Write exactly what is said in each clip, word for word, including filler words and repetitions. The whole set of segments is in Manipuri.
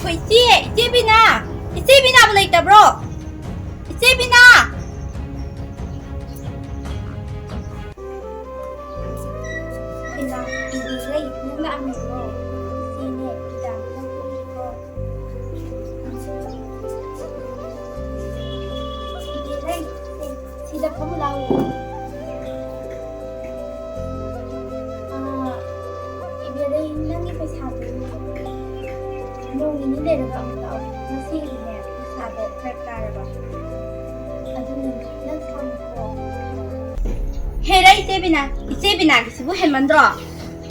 ꯑꯩꯈꯣꯏ ꯏꯆꯦ, ꯏꯆꯦ ꯕꯤꯅꯥ! ꯏꯆꯦ ꯕꯤꯅꯥꯕꯨ ꯂꯩꯇꯕ꯭ꯔꯣ? ꯏꯆꯦ ꯕꯤꯅꯥ! ꯕꯤꯅꯥ, ꯏꯆꯦ ꯂꯩ, ꯅꯪ ꯂꯥꯛꯑꯝꯃꯤꯕ꯭ꯔꯣ? ꯏꯆꯦꯅꯦ, ꯕꯤꯅꯥ, ꯅꯪ ꯊꯣꯛꯂꯛꯑꯣ꯫ ꯏꯆꯦ ꯂꯩ, ꯁꯤꯗ ꯐꯝꯃꯨ ꯂꯥꯎ꯫ ꯑꯥ, ꯏꯕꯦꯂꯩ, ꯅꯪꯒꯤ ꯄꯩꯁꯥꯗꯨ ꯅꯣꯡ ꯅꯤꯅꯤ ꯂꯩꯔꯒ ꯑꯃꯨꯛ ꯂꯥꯛꯑꯣ꯫ ꯉꯁꯤꯒꯤꯅꯦ ꯄꯩꯁꯥꯗꯣ ꯐꯔꯛ ꯇꯥꯔꯕ꯫ ꯑꯗꯨꯅꯅꯦ, ꯅꯪ ꯁꯥꯎꯅꯨꯀꯣ꯫ ꯍꯦꯔꯥ, ꯏꯆꯦ ꯕꯤꯅꯥ, ꯏꯆꯦ ꯕꯤꯅꯥꯒꯤꯁꯤꯕꯨ ꯍꯦꯟꯃꯟꯗ꯭ꯔꯣ?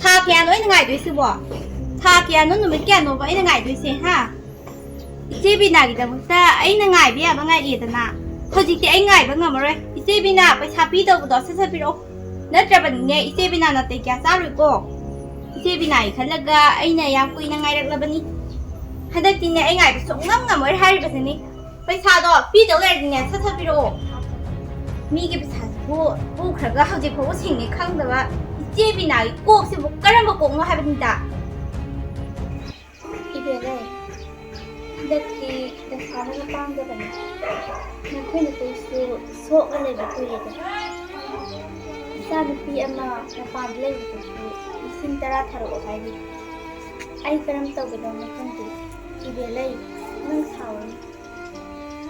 ꯊꯥ ꯀꯌꯥꯅꯣ ꯑꯩꯅ ꯉꯥꯏꯗꯣꯏꯁꯤꯕꯣ? ꯊꯥ ꯀꯌꯥꯅꯣ, ꯅꯨꯃꯤꯠ ꯀꯌꯥꯅꯣꯕ ꯑꯩꯅ ꯉꯥꯏꯗꯣꯏꯁꯦ, ꯍꯥ? ꯏꯆꯦ ꯕꯤꯅꯥꯒꯤꯗꯃꯛꯇ ꯑꯩꯅ ꯉꯥꯏꯕ ꯌꯥꯕ ꯉꯥꯏꯔꯦꯗꯅ꯫ ꯍꯧꯖꯤꯛꯇꯤ ꯑꯩ ꯉꯥꯏꯕ ꯉꯝꯃꯔꯣꯏ꯫ ꯏꯆꯦ ꯕꯤꯅꯥ, ꯄꯩꯁꯥ ꯄꯤꯗꯧꯕꯗꯣ ꯁꯠ ꯁꯠ ꯄꯤꯔꯛꯑꯣ꯫ ꯅꯠꯇ꯭ꯔꯕꯅꯤꯅꯦ, ꯏꯆꯦ ꯕꯤꯅꯥ ꯅꯥꯇꯩ ꯀꯌꯥ ꯆꯥꯔꯣꯏꯀꯣ꯫ ꯏꯆꯦ ꯕꯤꯅꯥꯒꯤ ꯈꯜꯂꯒ ꯑꯩꯅ ꯌꯥꯝ ꯀꯨꯏꯅ ꯉꯥꯏꯔꯛꯂꯕꯅꯤ꯫ ꯍꯟꯗꯛꯇꯤꯅꯦ, ꯑꯩ ꯉꯥꯏꯕ ꯁꯨꯡꯉꯝ ꯉꯝꯃꯣꯏ ꯍꯥꯏꯔꯤꯕꯁꯤꯅꯤ꯫ ꯄꯩꯁꯥꯗꯣ ꯄꯤꯗꯧ ꯂꯩꯔꯗꯤꯅꯦ, ꯁꯠ ꯁꯠ ꯄꯤꯔꯛꯑꯣ꯫ ꯃꯤꯒꯤ ꯄꯩꯁꯥꯁꯤꯕꯨ ꯄꯨꯈ꯭ꯔꯒ ꯍꯧꯖꯤꯛ ꯐꯥꯎꯕ ꯁꯤꯡꯉꯦ ꯈꯪꯗꯕ ꯏꯆꯦ ꯕꯤꯅꯥꯒꯤ ꯀꯣꯛꯁꯤꯕꯨ ꯀꯔꯝꯕ ꯀꯣꯛꯅꯣ ꯍꯥꯏꯕꯅꯤꯗ꯫ ꯏꯕꯦꯝꯃ, ꯍꯟꯗꯛꯇꯤ ꯗꯁꯥꯅꯒ ꯄꯥꯡꯗꯕꯅꯤ꯫ ꯅꯈꯣꯏ ꯅꯈꯣꯏꯁꯨ ꯁꯣꯛꯅ ꯂꯩꯕ ꯀꯨꯏꯔꯦꯗ꯫ ꯏꯆꯥꯅꯨꯄꯤ ꯑꯃ ꯃꯄꯥꯟꯗ ꯂꯩꯕꯗꯨꯁꯨ ꯂꯤꯁꯤꯡ ꯇꯔꯥ ꯊꯥꯔꯛꯑꯣ ꯍꯥꯏꯔꯤ꯫ ꯑꯩ ꯀꯔꯝ ꯇꯧꯒꯗꯧꯅꯣ ꯈꯪꯗꯦ꯫ ꯏꯕꯦꯜꯂꯩ, ꯅꯪ ꯁꯥꯎꯔꯅꯨ꯫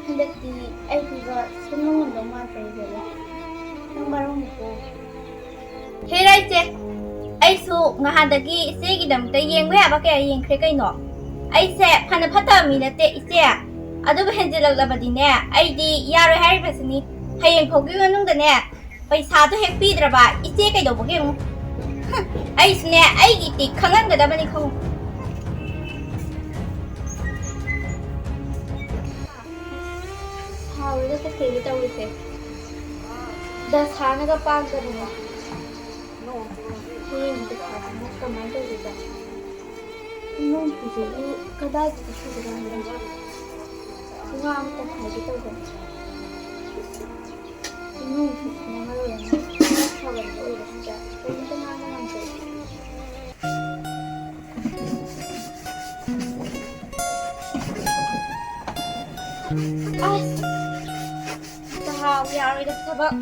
ꯍꯟꯗꯛꯇꯤ ꯑꯩ ꯄꯤꯕ ꯁꯨꯡꯉꯝ ꯉꯝꯗꯧ ꯃꯥꯟꯗ꯭ꯔꯦ ꯏꯕꯦꯜꯂꯩ꯫ ꯅꯪ ꯃꯔꯣꯟ ꯃꯨꯀꯣ꯫ ꯍꯦꯔꯥ ꯏꯆꯦ, ꯑꯩꯁꯨ ꯉꯍꯥꯟꯗꯒꯤ ꯏꯆꯦꯒꯤꯗꯃꯛꯇ ꯌꯦꯡꯕ ꯌꯥꯕ ꯀꯌꯥ ꯌꯦꯡꯈ꯭ꯔꯦ ꯀꯩꯅꯣ꯫ ꯑꯩꯁꯦ ꯐꯅ ꯐꯠꯇꯕ ꯃꯤ ꯅꯠꯇꯦ ꯏꯆꯦ, ꯑꯗꯨꯕꯨ ꯍꯦꯟꯖꯤꯜꯂꯛꯂꯕꯗꯤꯅꯦ, ꯑꯩꯗꯤ ꯌꯥꯔꯣꯏ ꯍꯥꯏꯔꯤꯕꯁꯤꯅꯤ꯫ ꯍꯌꯦꯡ ꯐꯥꯎꯒꯤ ꯃꯅꯨꯡꯗꯅꯦ ꯄꯩꯁꯥꯗꯣ ꯍꯦꯛ ꯄꯤꯗ꯭ꯔꯕ ꯏꯆꯦ ꯀꯩꯗꯧꯕꯒꯦ ꯑꯃꯨꯛ? ꯍꯨꯝ, ꯑꯩꯁꯨꯅꯦ ꯑꯩꯒꯤ ꯏꯇꯤꯛ ꯈꯪꯍꯟꯒꯗꯕꯅꯤ ꯈꯪꯉꯨ꯫ ꯁꯥꯎꯔꯒ ꯆꯠꯈ꯭ꯔꯦꯅꯦ ꯇꯧꯔꯤꯁꯦ꯫ ꯗꯁꯥꯅꯒ ꯄꯥꯡꯗꯕꯅꯦ꯫ ꯍꯌꯦꯡ ꯄꯩꯁꯥꯁꯤꯅ ꯀꯃꯥꯏꯅ ꯇꯧꯗꯣꯏꯕ? ꯏꯃꯨꯡꯁꯤꯁꯨ ꯀꯗꯥꯏꯗꯒꯤ ꯁꯨꯒꯗꯕꯅꯣ? ꯋꯥ ꯑꯝꯇ ꯍꯥꯏꯒꯦ ꯇꯧꯕꯅꯤ꯫ ꯏꯃꯨꯡꯁꯤꯁꯨꯅ ꯃꯔꯣꯜ ꯑꯃ ꯁꯥꯎꯒꯟꯕ ꯑꯣꯏꯕꯁꯤꯗ ꯀꯔꯤꯝꯇ ꯉꯥꯡꯕ ꯉꯝꯗꯦ꯫ ꯑꯁ, ꯗꯥꯎ ꯌꯥꯔꯣꯏꯗ ꯊꯕꯛ꯫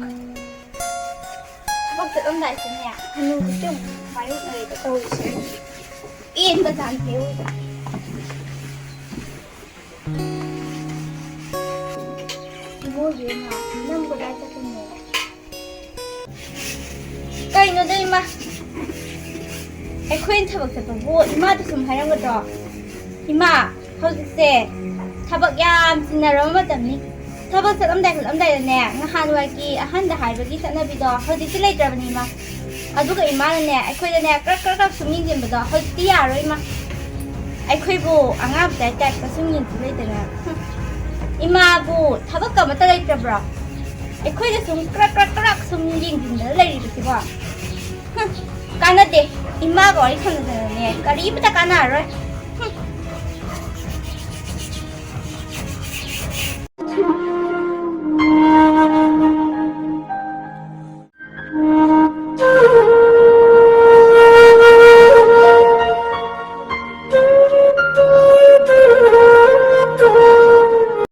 ꯊꯕꯛ ꯆꯠꯂꯝꯗꯥꯏꯁꯤꯅꯦ, ꯍꯅꯨꯕꯤꯁꯦ ꯑꯃꯨꯛ ꯃꯥꯌꯣꯛꯅꯔꯦꯗ ꯇꯧꯔꯤꯁꯦ꯫ ꯄꯦꯟꯕ ꯖꯥꯠꯅꯤ ꯑꯋꯣꯏꯕ꯫ ꯏꯃꯣꯏꯕꯦꯝꯃ, ꯅꯪꯕꯨ ꯀꯗꯥꯏ ꯆꯠꯀꯅꯤ? ꯀꯩꯅꯣꯗ ꯏꯃꯥ, ꯑꯩꯈꯣꯏꯅ ꯊꯕꯛ ꯆꯠꯄꯕꯨ ꯏꯃꯥꯗ ꯁꯨꯝ ꯍꯥꯏꯔꯝꯒꯗ꯭ꯔꯣ? ꯏꯃꯥ, ꯍꯧꯖꯤꯛꯁꯦ ꯊꯕꯛ ꯌꯥꯝ ꯆꯤꯟꯅꯔꯕ ꯃꯇꯝꯅꯤ꯫ ꯊꯕꯛ ꯆꯠꯂꯝꯗꯥꯏ ꯈꯣꯠꯂꯝꯗꯥꯏꯗꯅꯦ, ꯅꯍꯥꯟꯋꯥꯏꯒꯤ ꯑꯍꯟꯗ ꯍꯥꯏꯕꯒꯤ ꯆꯠꯅꯕꯤꯗꯣ ꯍꯧꯖꯤꯛꯇꯤ ꯂꯩꯇ꯭ꯔꯕꯅꯤ ꯏꯃꯥ꯫ ꯑꯗꯨꯒ ꯏꯃꯥꯅꯅꯦ, ꯑꯩꯈꯣꯏꯗꯅꯦ ꯀ꯭ꯔꯛ ꯀ꯭ꯔꯛ ꯀ꯭ꯔꯛ ꯁꯨꯝ ꯌꯦꯡꯁꯤꯟꯕꯗꯣ ꯍꯧꯖꯤꯛꯇꯤ ꯌꯥꯔꯣꯏ ꯏꯃꯥ꯫ ꯑꯩꯈꯣꯏꯕꯨ ꯑꯉꯥꯡ ꯃꯆꯥꯒꯤ ꯇꯥꯏꯞꯇ ꯁꯨꯝ ꯌꯦꯡꯁꯤꯟ ꯂꯩꯗꯅ꯫ ꯍꯨꯝ꯫ ꯏꯃꯥꯕꯨ ꯊꯕꯛ ꯑꯃꯠꯇ ꯂꯩꯇ꯭ꯔꯕ꯭ꯔꯣ? ꯑꯩꯈꯣꯏꯗ ꯁꯨꯝ ꯀ꯭ꯔꯛ ꯀ꯭ꯔꯛ ꯀ꯭ꯔꯛ ꯁꯨꯝ ꯌꯦꯡꯁꯤꯟꯗꯅ ꯂꯩꯔꯤꯕꯁꯤꯕꯣ? ꯍꯨꯝ꯫ ꯀꯥꯟꯅꯗꯦ꯫ ꯏꯃꯥꯒ ꯋꯥꯔꯤ ꯁꯥꯟꯅꯗꯅꯅꯦ ꯀꯔꯤꯃꯇ ꯀꯥꯟꯅꯔꯔꯣꯏ꯫